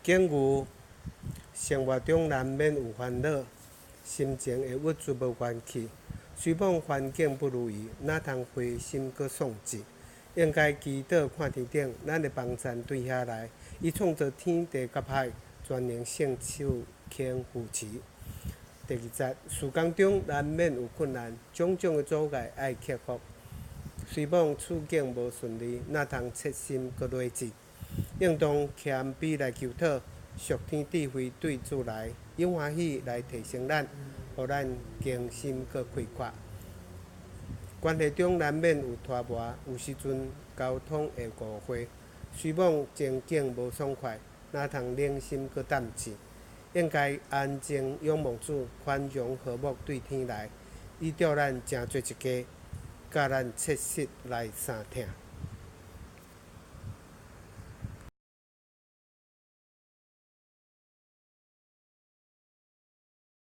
警語：生活中難免有煩惱，心情會鬱卒無元氣。雖罔環境不如意，哪通灰心閣喪志？應該祈禱看天頂，咱的幫贊對遐來。伊創造天地佮海，全能聖手肯扶持。第二節，事工中難免有困難，種種的阻礙愛克服。雖罔處境無順利，哪通切心閣累志？應當謙卑來求討，屬天智慧對主來，以歡喜來提升咱，予咱更深閣開闊。關係中難免有拖磨，有時陣溝通會誤會。雖罔前景無爽快，哪通冷心閣膽怯？應該安靜仰望主，寬容和睦對天來，伊照咱成做一家，佮咱切實來相疼。